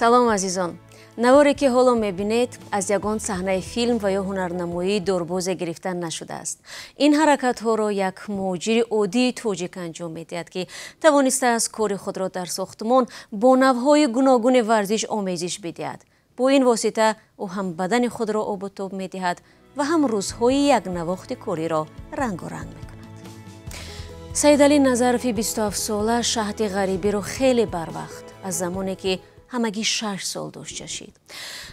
Салом, азизон. Наворе, ки ҳоло мебинед, аз ягон саҳнаи филм ва ё ҳунарнамоии дорбозе гирифта нашудааст. Ин ҳаракатҳоро як муҳоҷири оддии тоҷик анҷом медиҳад, ки тавонистааст кори худро дар сохтмон бо навъҳои гуногуни варзиш омезиш бидиҳад. Бо ин восита ӯ ҳам бадани худро обу тоб медиҳад ва ҳам рӯзҳои якнавохти кориро рангоранг мекунад. Саидалӣ Назарови 27-сола шаҳди ғарибиро хеле барвақт, аз замоне ки ҳамагӣ 6 сол дошт, чашид.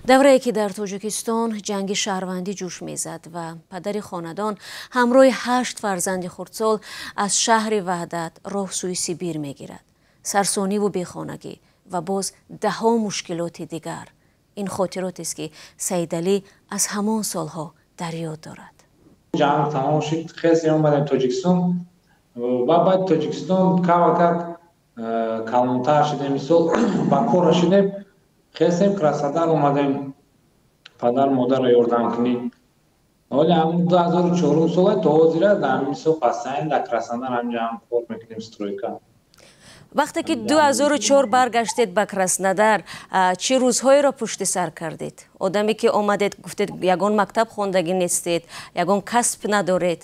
Даврае ки дар Тоҷикистон ҷанги шаҳрвандӣ ҷӯш мезад ва падари хонадон ҳамроҳи ҳашт фарзанди хурдсол аз шаҳри Ваҳдат роҳ сӯи Сибир мегирад. Сарсониву бехонагӣ ва боз даҳҳо мушкилоти дигар. Ин хотиротест, ки Саидалӣ аз ҳамон солҳо дар ёд дорад. Ҷанг тамом шуд, хеле омадем Тоҷикистон ва баъд Тоҷикистон камакак калонтар шудем, мисол, ба кора шудем, хестем, Краснодар омадем падару модарро ёрдам кунӣ. Ҳоли ҳамн 2004-ум сола то ҳозира дар мисол постоянно дар Краснодар ҳамҷа ҳам кор мекунем, стройка. Вақте ки 2004 баргаштед ба Краснодар, чӣ рӯзҳоеро пушти сар кардед? Одаме ки омадед, гуфтед, ягон мактаб хондагӣ нестед, ягон касб надоред.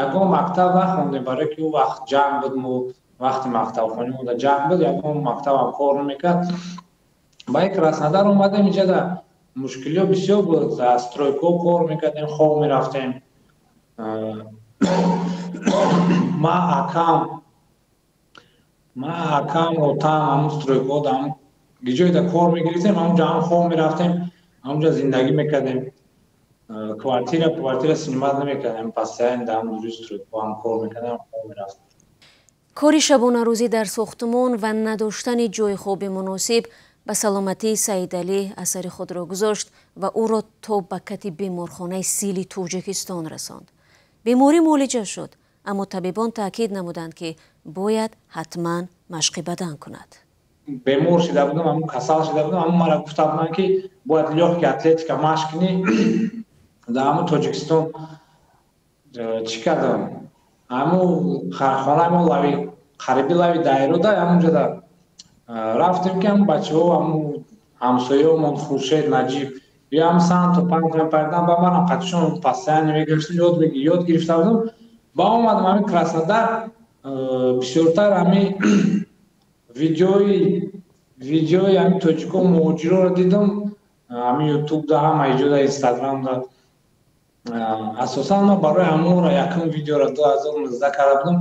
Ягон мактаб нахондем, барое ки ӯ вақт ҷанг буд. Мо вақти мактабхонӣ монда ҷанг буд, ягон мактабам кор намекард. Ба Краснодар омадем, инҷада мушкилиҳо бисёр буд. Дар стройка кор мекардем, хоб мерафтем. Ма акам, отам ҳамун стройка ҳо ҷойда кор мегирифтем, ҳамунҷа ҳам хоб мерафтем, ҳамунҷа зиндагӣ мекардем. Квартира снимать намекардем, постоянно дар ҳамун стройка ҳам кор мекардем, хоб мерафтем. Кори шабонарӯзӣ дар сохтмон ва надоштани ҷойи хоби муносиб ба саломатии Саидалӣ асари худро гузошт ва ӯро то ба кати беморхонаи сили Тоҷикистон расонд. Беморӣ муолиҷа шуд, аммо табибон таъкид намуданд, ки бояд ҳатман машқи бадан кунад. Бемор шида будам, ҳамун касал шида будам, ҳамун мара гуфта буданд, ки бояд лёгкий атлетика машқ кунӣ. Дар ҳамун Тоҷикистон чӣ кардам, ҳамун хонаи мо лави, қариби лави дайрода, ҳамунҷода рафтем, ки ҳамун бачаҳо, ҳамун ҳамсояомон Хуршед, Наҷиб, ё ҳам санто панто мепаридан, ба манам қатишон постоянно мегирифтем, ёд гирифта будам. Ба омадам ҳамин Краснодар, бисёртар ҳамин видеои ҳамин тоҷико муҳоҷироро дидам, ҳамин Ютубда, ҳама иҷода, Инстаграмда. Асосан ман барои ҳамонро якум видеоро 2019 карда будам,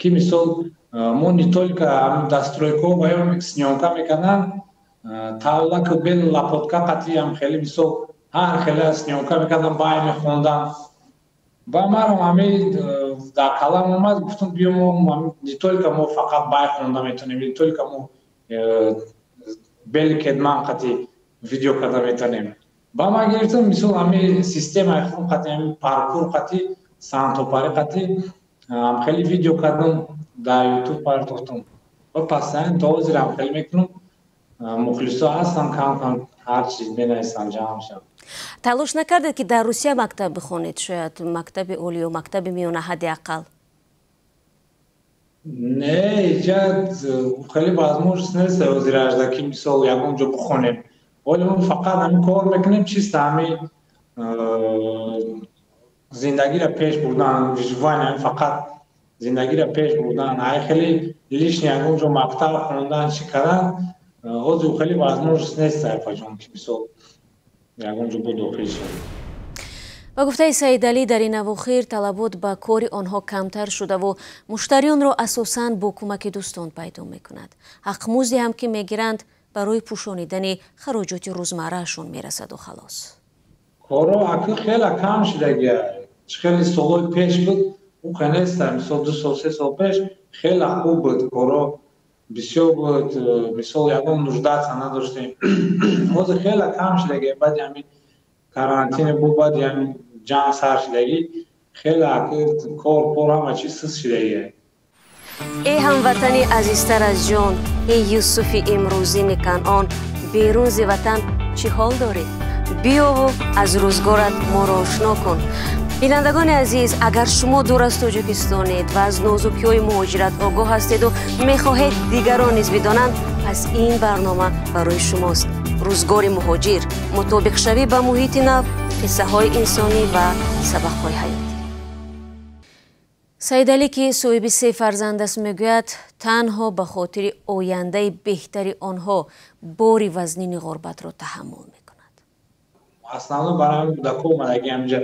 ки мисол мо не только дар стройка ҳо ва ё съёмка мекарданд, тавлаку бел лопатка қатиам хеле, мисол, ҳар хеле съёмка мекардам, бай мехондам. Ба марам ҳамин дар калам омад, гуфтам: биё, мо не только мо фақат бай хонда метавонем, не только мо бели кетман қати видео карда метавонем. Ба ман гирифтам, мисол, ҳамин системаи худам қати, ҳамин паркур қати, сантопарӣ қати хеле видео кардам, дар Ютуб партохтам ва постоянно то ҳозир ҳам хеле мекунам. Мухлисо ҳастам, кам кам ҳар чиз менависам, ҷамъ шавам. Талош накардед, ки дар Русия мактаб бихонед, шояд мактаби олӣ ё мактаби миёна ҳадди ақал? Не, иҷа хеле возможность нест ҳозир ажда, ки мисол ягон ҷо бихонем. Оли мо фақат ҳамин кор мекунем, чисто ҳамин зиндагиро пеш бурдан, выживание, фақат зиндагиро пеш бурдан. Ай хеле лишний ягон ҷо мактаб хондан, чӣ кардан, ҳозир хеле возможность нест, апаҷон, ки мисол ягон ҷо бо дохил шавем. Ба гуфтаи Саидалӣ, дар ин авохир талабот ба кори онҳо камтар шудаву муштариёнро асосан бо кӯмаки дӯстон пайдо мекунад. Ҳақмузде ҳам ки мегиранд, барои пӯшонидани хароҷоти рӯзмарраашон мерасаду халос. Коро аки хеле кам шудагия. Хеле солҳои пеш буд, ӯ неста. Мисол, 2 сол, 3 сол пеш хеле хуб буд, коро бисёр буд, мисол, ягон нуждаться надоштем. Ҳозир хеле кам шудагия, баъди ҳамин карантин бу, баъди ҳамин ҷанг сар шудагӣ, хеле аки кор пор ҳама чиз суст шудагия. Эй ҳамватани азизтар аз ҷон, эй Юсуфи имрӯзини Канъон, берун зи ватан чӣ ҳол дорӣ? Биёву аз рӯзгорат моро ошно кун. Бинандагони азиз, агар шумо дур аз Тоҷикистонед ва аз нозукиҳои муҳоҷират огоҳ ҳастеду мехоҳед дигарон низ бидонанд. Аз ин барнома барои шумост. Рӯзгори муҳоҷир, мутобиқшавӣ ба муҳити нав, қиссаҳои инсонӣ ва сабақҳои ҳаёт. Саидалӣ, ки соҳиби се фарзанд аст, мегӯяд, танҳо ба хотири ояндаи беҳтари онҳо бори вазнини ғурбатро таҳаммул мекунад. Основно барои кӯдако омадагӣ ҳаминҷа,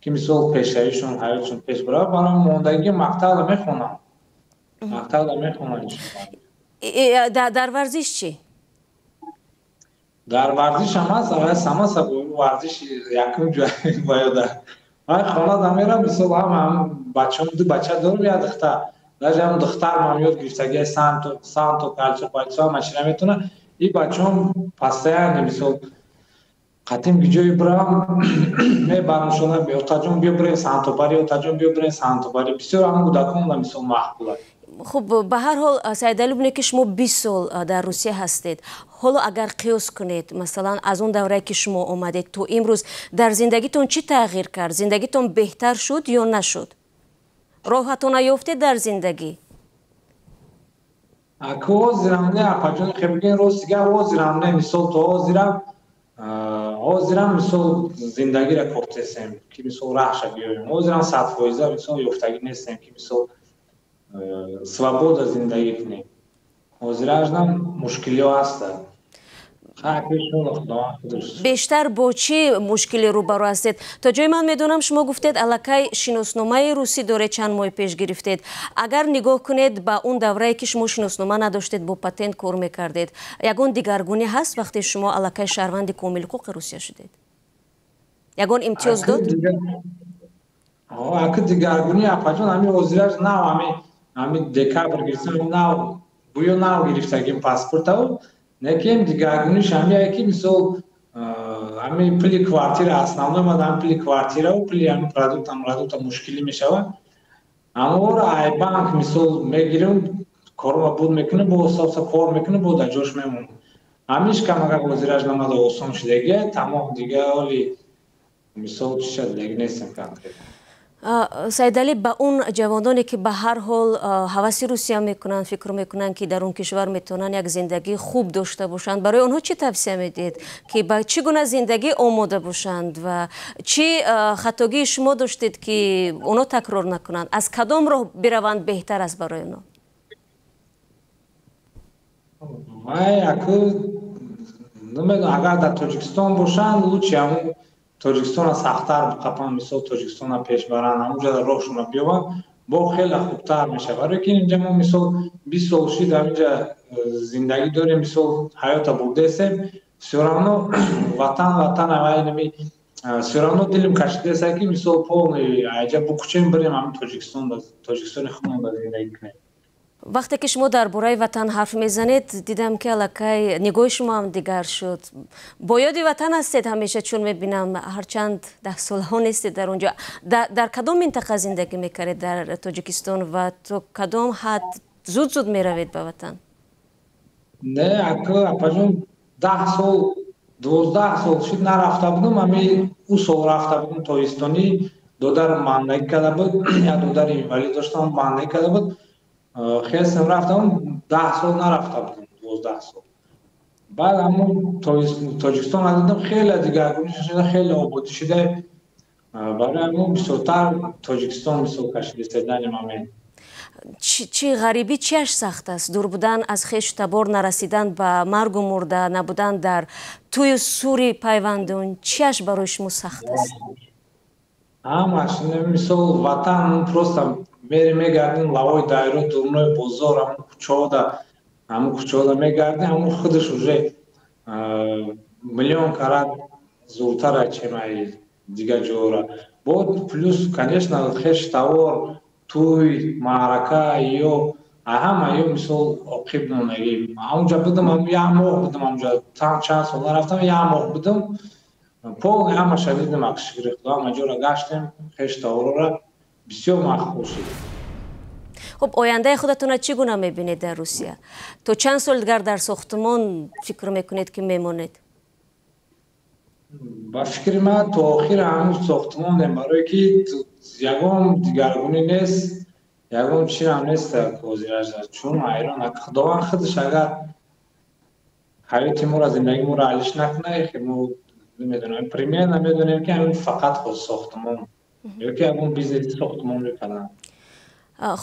ки мисол пешравишон, ҳаётшон пеш барад, барои мондагӣ мактабда мехонам. Мактабда мехонам. Дар варзиш чӣ? Дар варзиш ҳам ҳаст, самаса варзиш якум ҷой ба ёда. Ман хона намерам, мисол ҳам бачам, ду бача дорам, як духтар. Даже ҳам духтарам ёд гирифтагӣ санто, санто, калчо, пальцо ҳама чӣ наметавонад. И бачаам постоянно, мисол, қатим ҷое бирам, мебарам, отаҷон, биё бирем сантобарӣ, отаҷон, биё бирем сантобарӣ. Бисёр ҳам кӯдакон, мисол, маъқулад. Хуб, ба ҳар ҳол, Саидалӣ, бинед, ки шумо 20 сол дар Русия ҳастед. Ҳоло агар қиёс кунед, масалан, аз он даврае, ки шумо омадед, то имрӯз, дар зиндагитон чӣ тағйир кард? Зиндагитон беҳтар шуд ё нашуд? Роҳатона ёфтед дар зиндагӣ? Аку ҳозирам не, апаҷон, хебигин, рости гап, ҳозирам не. Мисол, то ҳозирам, мисол, зиндагиро кофтесем, ки мисол раҳша биёем. Ҳозирам 100%, мисол, ёфтагӣ нестем, ки мисол свобода зиндагӣ кунем. Ҳозиражнам мушкилиҳо ҳастанд. Бештар бо чӣ мушкиле рӯбарӯ ҳастед? То ҷои ман медонам, шумо гуфтед, аллакай шиносномаи русӣ доред, чанд моҳи пеш гирифтед. Агар нигоҳ кунед ба он даврае, ки шумо шиноснома надоштед, бо патент кор мекардед, ягон дигаргунӣ ҳаст, вақте шумо аллакай шаҳрванди комилҳуқуқи Русия шудед? Ягон имтиёз дод? Аки дигаргунӣ, апаҷон, ҳами ҳозираш нав, ҳами декабр гирифтам, нав, гӯё нав гирифтагим паспортаву. Некем дигаргуниш ҳамияе, ки мисол ҳами пули квартира, основной мад ҳами пули квартираву пули ҳами продукта мушкилӣ мешавад. Аморо ай банк, мисол, мегирем, корма буд мекунем, бо ҳисобса кор мекунем, бо дар ҷош мемонем. Ҳамиш камагак ҳозираш намада осон шудагия, тамом. Дига ҳоли, мисол, чиша дигаги нестем конкретно. Саидалӣ, ба он ҷавононе, ки ба ҳар ҳол ҳаваси Русия мекунанд, фикр мекунанд, ки дар он кишвар метавонанд як зиндагии хуб дошта бошанд, барои онҳо чӣ тавсия медиҳед, ки ба чӣ гуна зиндагӣ омода бошанд ва чӣ хатогии шумо доштед, ки онҳо такрор накунанд? Аз кадом роҳ бираванд беҳтар аст барои онҳо? Вай, аку намедонам, агар дар Тоҷикистон бошанд, лучше ҳамун Тоҷикистона сахттар биқапанд, мисол, Тоҷикистона пеш баранд, ҳамунҷа роҳшона биёбанд, бо хеле хубтар мешавад. Барои ки инҷа мо, мисол, 20 сол шид ҳаминҷа зиндагӣ дорем, мисол, ҳаёта бурдесем, всё равно ватан ватан авайнами, всё равно дилим кашидеса, ки мисол полный айҷа букучем, бирем ҳамин Тоҷикистон, Тоҷикистони худмон зиндагӣ кунем. Вақте ки шумо дар бораи ватан ҳарф мезанед, дидам, ки аллакай нигоҳи шумо ҳам дигар шуд. Бо ёди ватан ҳастед ҳамеша, чун мебинам, ҳарчанд даҳсолаҳо нестед дар он ҷо. Дар кадом минтақа зиндагӣ мекардед дар Тоҷикистон ва то кадом ҳад зуд зуд меравед ба ватан? Не, ака, апаҷон, 10 сол, 12 сол шуд нарафта будам. Ами ӯ сол рафта будам тобистонӣ. Додарам бандагӣ карда буд, як додари инвалид доштам, бандагӣ карда буд, хестам, рафтам. 10 сол нарафта будам, 12 сол. Баъд ҳамун Тоҷикистон дидам, хеле дигаргунӣ шуда, хеле ободӣ шуда. Барои ҳамун бисёртар Тоҷикистон, мисол, кашидистедани момент. Чӣ ғарибӣ чиаш сахт аст? Дур будан аз хешу табор, нарасидан ба маргу мурда, набудан дар тӯю сури пайвандон, чиаш барои шумо сахт аст? Ҳамаш. Мисол, ватан просто мери, мегардем, лавои дайро, дурнои бозор, ҳамун кӯчаода мегардем, ҳамун худаш уже миллион карат зудтара, чемаи дигар ҷора. Бо плюс, конечно, хеш тавор, тӯй, маърака ё ҳама ё, мисол, оқиб монагӣ. Ҳамунҷа будам, як моҳ будам ҳамунҷа, чанд сол нарафтам, як моҳ будам, полный ҳамаша дидам, шукри Худо, ҳама ҷора гаштем, хеш таворора бисёр маъқул шуд. Хуб, ояндаи худатонро чӣ гуна мебинед дар Русия? То чанд сол дигар дар сохтмон фикр мекунед, ки мемонед? Ба фикри ман, то охир ҳамун сохтмонем, барое ки ягон дигаргунӣ нест, ягон чиам нест ҳозираш. Чун ҳайрон, худованд худаш агар Ҳаёти моро, зиндагии моро алиш накунад, мо намедонем, примерно медонем, ки ҳамин фақат худ сохтмон ё ки ягон бизнеси сохтмон мекарданд.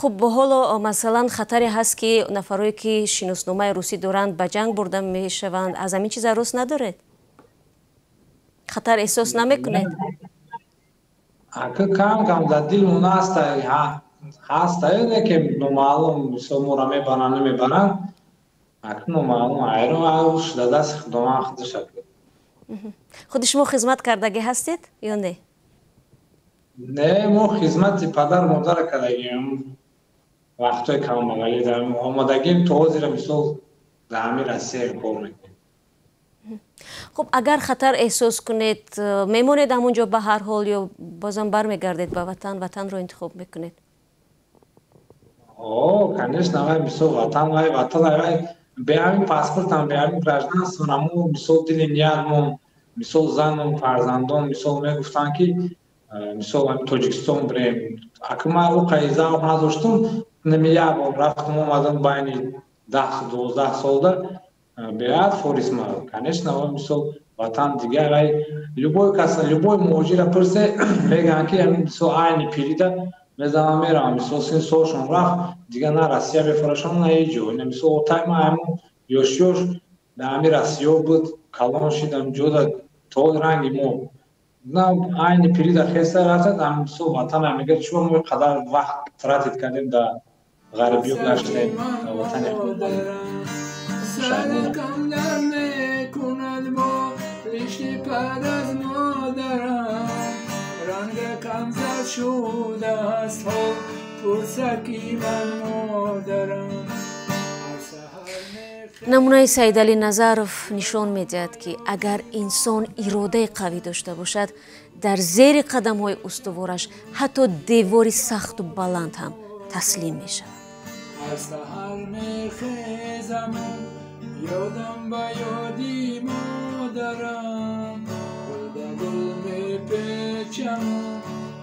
Хуб, ҳоло масалан хатаре ҳаст, ки нафарое ки шиносномаи русӣ доранд, ба ҷанг бурда мешаванд. Аз ҳамин чиза рӯс надоред? Хатар эҳсос намекунед? Ака, кам кам дар дилмон ҳаста, не ки номаълум, мисол, моро мебаранд, намебаранд, ака, номаълум, айрон шуда дасти Худованд худаш. Худи шумо хизмат кардагӣ ҳастед ё не? Не, мо хизмати падар модара кардагим. Вақтҳои камбағалӣ омодагим, то ҳозира, мисол, дар ҳамин Россия кор мекунем. Хуб, агар хатар эҳсос кунед, мемонед ҳамон ҷо ба ҳар ҳол ё бозам бармегардед ба ватан, ватанро интихоб мекунед? О, конечно, вай, мисол, ватан, вай ватан, вай бе ҳамин паспортам, бе ҳамин гражданство намо, мисол, дили ниятмон, мисол, занум, фарзандон, мисол, мегуфтанд, ки мисол, ҳамин Тоҷикистон бирем. Ака, ман уқай завқ надоштум, нами як бор рафтум, омадам, байни 10-12 солда беҳад форисма. Конечно, мисол, ватан дигар. Вай любой кас, любой муҳоҷира пурсе, мегӯянд, ки ҳамин, мисол, айни пирида мезанам, меравам, мисол, син солшон рафт, дигар на Россия мефурӯшам, на ҳеҷ ҷо. Ина, мисол, отай ма ҳамун ёш ёш дар ҳамин Россиё буд, калон шидам ҷода, то ранги мо на айни пирида хеста рафтад, мисол, ватана мегӯяд, чӯ мо қадар вақт тратить кардем, дар ғарибиё гаштем, дар ватани худ. Саркам дар мекунад бо ришти пад аз модарам, рангакам зад шудааст ҳол, пурсаки ман модарам. Намунаи Саидалӣ Назаров нишон медиҳад, ки агар инсон иродаи қавӣ дошта бошад, дар зери қадамҳои устувораш ҳатто девори сахту баланд ҳам таслим мешавад. Ҳар саҳар мехезаму ёдам ба ёди модарам, гул ба гул мепечаму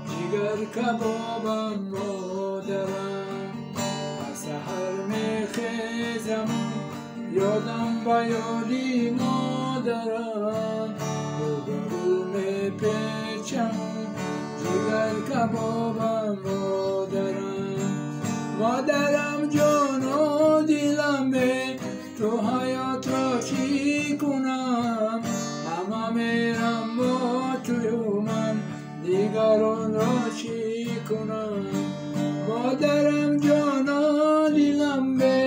ҷигар кабобам, модарам. Ҳар саҳар мехезаму ёдам ба ёди модарам, гул ба гул мепечаму ҷигар кабобам, модарам. Модарам ҷону дилам, бе ту ҳаётро чӣ кунам? Ҳама мерам бо тую, ман дигаронро чӣ кунам? Модарам ҷону дилам, бе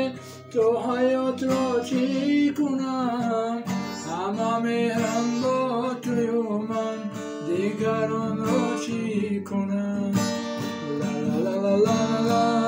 ту ҳаётро чӣ кунам? Ҳама меҳрам бо тую, ман дигаронро чӣ кунам? Ла ла ла ла ла.